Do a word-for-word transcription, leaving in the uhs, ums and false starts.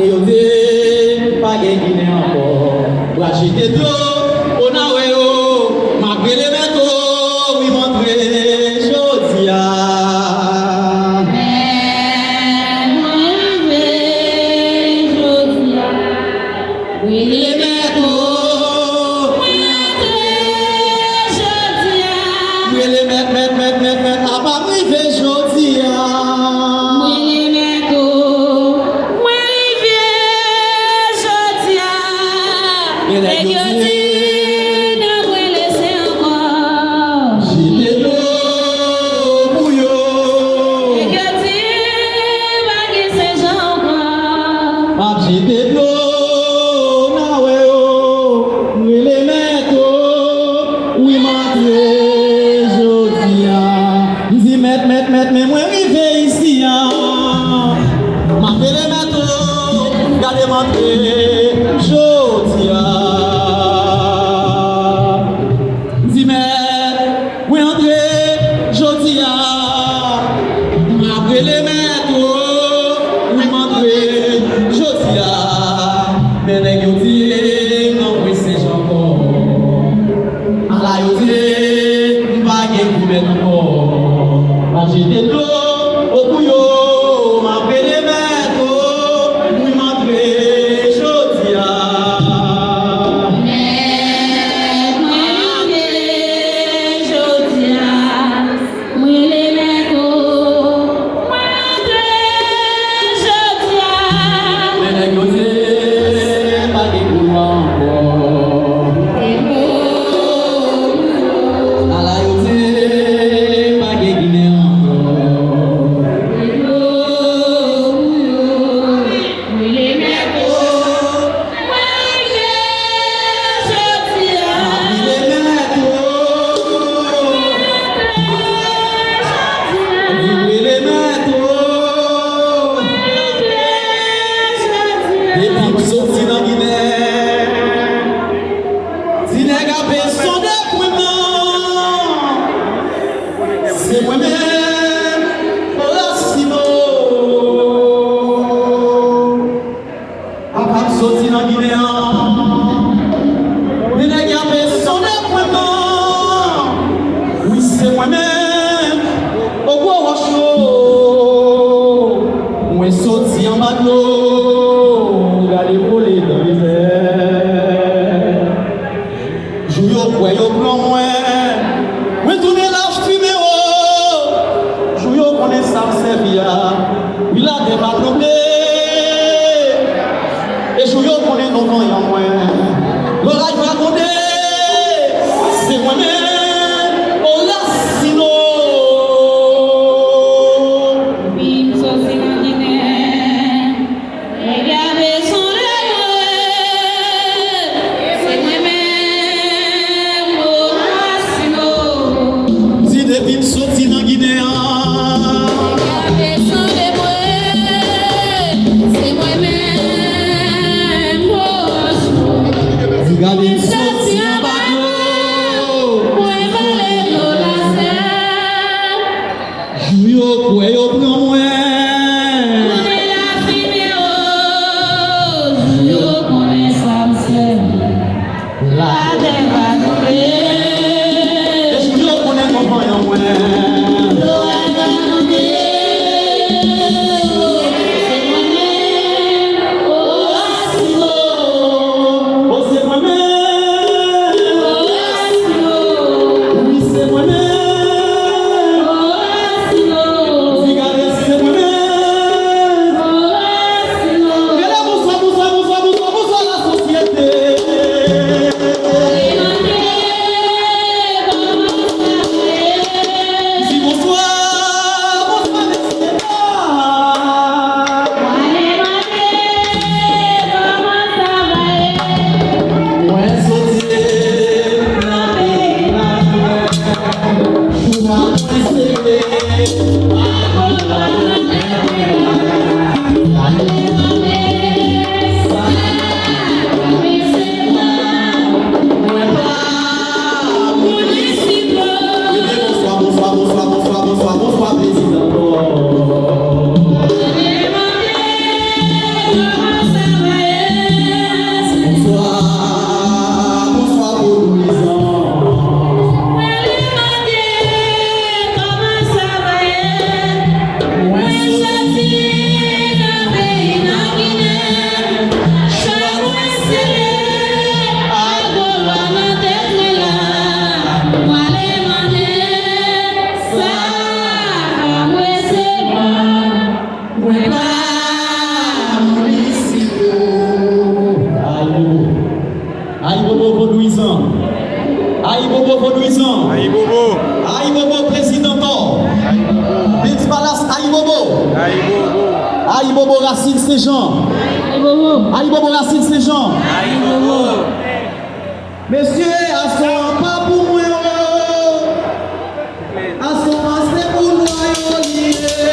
Yo di pa gen Ginen ankò. Pral jete dlo, o n a wè yo. M ap rele mèt o, wi m antre jodi a. Mèt mwen rive jodi a. Rele mèt o. Mwen antre jodi a. Rele mèt, mèt, mèt, mèt, mèt la pa rive jodi a. Mwen rele mèt o. Mwen rive jodi a. Nèg yo di n ap rele se ankò. Jete dlo pou yo. Nèg yo di pa gen Senjan ankò. M ap jete dlo, n a wè yo. M rele mèt o. Wi m antre jodi a. M di mèt, mèt, mèt, men mwen rive isi a. M ap rele mèt o, gade m antre jodi a. M di mèt, mwen antre jodi a. M ap rele mèt o, wi m antre jodi a. Men nèg yo di m nan pwen Senjan ankò. Ala yo di m pa gen gou mèt ankò. M ap jete dlo o pou yo, m ap rele mèt o, wi m antre jodi a. Mèt mwen antre jodi a. Mwen rele mèt o, mwen antre jodi a. Men nèg yo di pa gen gou ankò. Ala yo di pa gen Ginen ankò. Rele mèt o. Mwen rive jodi a. Rele mèt o. Rele mèt o. Depi m soti nan Ginen, di nèg ape sonde pwen m nan. Se mwen menm, Orasino. Apa m soti nan Ginen an. Men nèg y ape sonde pwen m nan. Wi, se mwen menm. O gwo wòch yo. Mwen soti anba dlo. Gade m vole nan dezè. Jou yo kwè yo pran mwen, mwen tounen lafimen o. Jou yo konnen sa m sèvi a. Wi, latè va tranble. E jou yo konnen non vanyan mwen. Loray va gronde. Se mwen menm, Orasino. Depi m soti nan Ginen. Nèg y ape sonde mwen, se mwen menm, Orasino. Di depi m soti nan Ginen an. Nèg y ape sonde mwen, se mwen menm, Orasino. Di gade m soti anba dlo. Mwen vole dlo lasèl. Jou yo kwè yo pran mwen. Kote lafimen o, jou yo konnen sa m sèvi. Latè va tonbe. E jou yo konnen konpanyan mwen. Loray va tonbe. Se mwen menm, Orasino. O, se mwen menm. Orasino. Wi, se mwen menm. Orasino. Di gade se Ayibobo. Ayibobo. Ayibobo Rasin Senjan. Ayibobo. Ayibobo Rasin Senjan. Ayibobo. Mesye, aswè a pa pou mwen, o. Aswè a se pou nwa yo li ye.